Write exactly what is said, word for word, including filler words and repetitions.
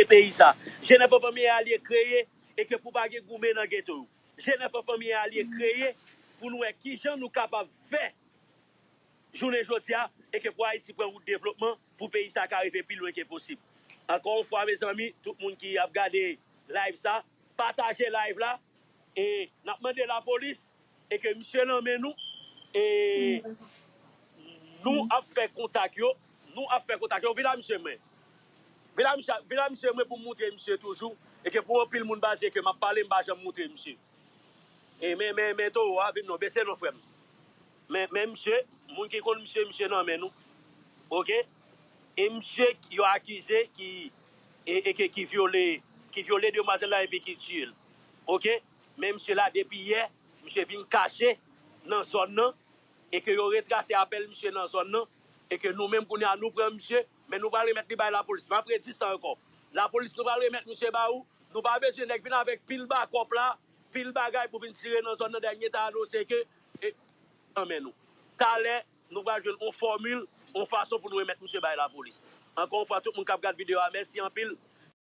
peyi sa. Jenèf an Fanmi Alye kreye e ke pou pa gen goumen nan geto yo. Jenèf an Fanmi Alye kreye pou nou wè kijan nou kapab fè jounen jodi a e ke pou Ayiti pran wout devlopman, pou peyi sa ka rive pi lwen ke posib. Ankò yon fwa, mezanmi, tout moun ki ap gade live sa, pataje live la. E n ap mande lapolis e ke misye nan men nou. E nou ap fè kontak yo. Nou ap fè kontak yo. Vin la, misye, mwen. Vin la, misye, vin la, misye, mwen, pou m moutre misye toujou. E ke pou anpil moun baze ke m ap pale, m pa janm moutre misye. E men, men, men towo a, vin non, bese non, frè m. Men, men misye, moun ki konn misye, misye nan men nou. Oke? E misye yo akize ki, e, e ke, ki vyole, ki vyole demwazèl la epi ki tiye l. Oke? Men misye la, depi yè, misye vin kache nan zòn nan, e ke yo retrase apèl misye nan zòn nan, e ke nou menm kounye a nou pran misye, men nou pral remèt li bay lapolis. M ap redi sa ankò. Lapolis, nou pral remèt misye ba ou. Nou pa bezwen nèg vin avèk pil bakòp la, pil bagay pou vin tire nan zòn nan. Dènye ta anonse ke, e, nan men nou. Talè, nou pral jwenn yon fòmil, yon fason pou nou remèt misye bay lapolis. Ankò yon fwa, tout moun k ap gad videyo a, mèsi anpil.